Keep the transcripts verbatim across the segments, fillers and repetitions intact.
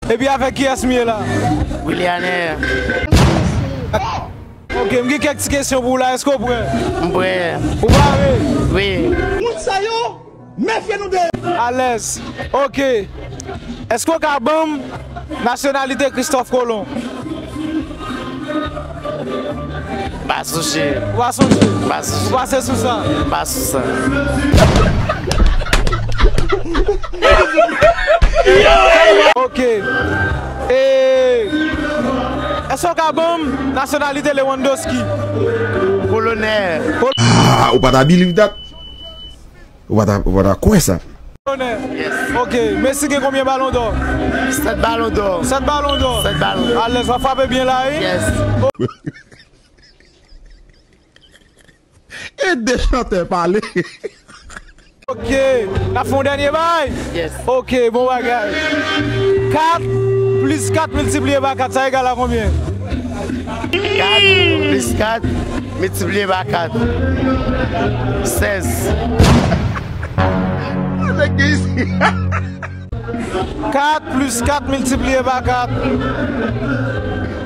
Epi avèk kiyès m ye la? Willianer. Ok, m gen kèk ti kesyon pou w la, èske w prè? M prè. Ou pare? Wi. Moun sa yo, mefye nou de yo. Alèz. Ok. Èske w ka ban m nasyonalite Kristòf Kolon? Pa sonje. Ou pa sonje? Pa sonje. Ou pase sou sa? Pa sou sa. Ok. E, èske w ka ban m nasyonalite Lewandowski? Polonè. Ah, ou pa ta believe that? Ou pa ta, ou pa ta kwè sa? Polonè. Yes. Ok. Messi gen konbyen balon dò? Sèt balon dò. Sèt balon dò. Sèt balon dò. Alèz, w ap frape byen la, wi. Yes. E de chantè pale. Ok, n ap fè yon dènye bay? Yes. Ok, bon bagay. Kat plis kat miltipliye pa kat, sa egal a konbyen? Kat plis kat miltipliye pa kat. Sèz. Nèg ki isi. Kat plis kat miltipliye pa kat.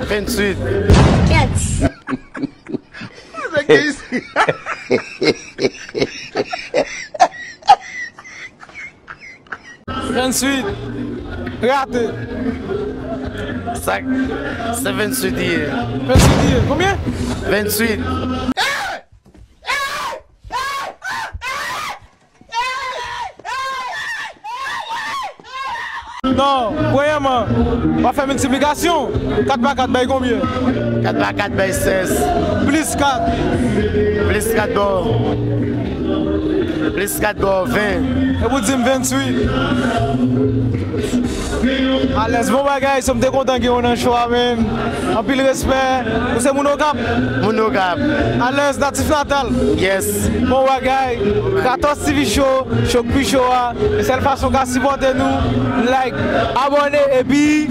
Venntuit. Kèt. Venntuit. Rate. Sa, se venntuit li ye. Venntuit li ye. Konbyen? Venntuit. Non, premyèman, w ap fè miltiplikasyon. Kat pa kat bay konbyen? Kat pa kat bay sèz. Plis kat. Plis kat ba w. Plis kat ba w ven. Epi w di m venntuit. Alèz, bon bagay, so m te kontan gen w nan show a, menm. Anpil respè. Ou se moun Okap? Moun Okap. Alèz, natif natal? Yes. Bon bagay. Katòz T V Show, show k pi cho a. E sèl fason w ka sipòte nou, like, abòne epi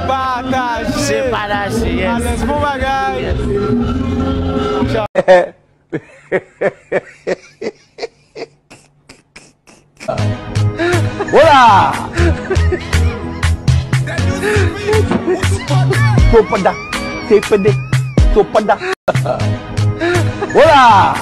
pataje. Se pataje, yes. Alèz, bon bagay. Yes. Tchao. Hola! Topada, tepede, topada. Hola!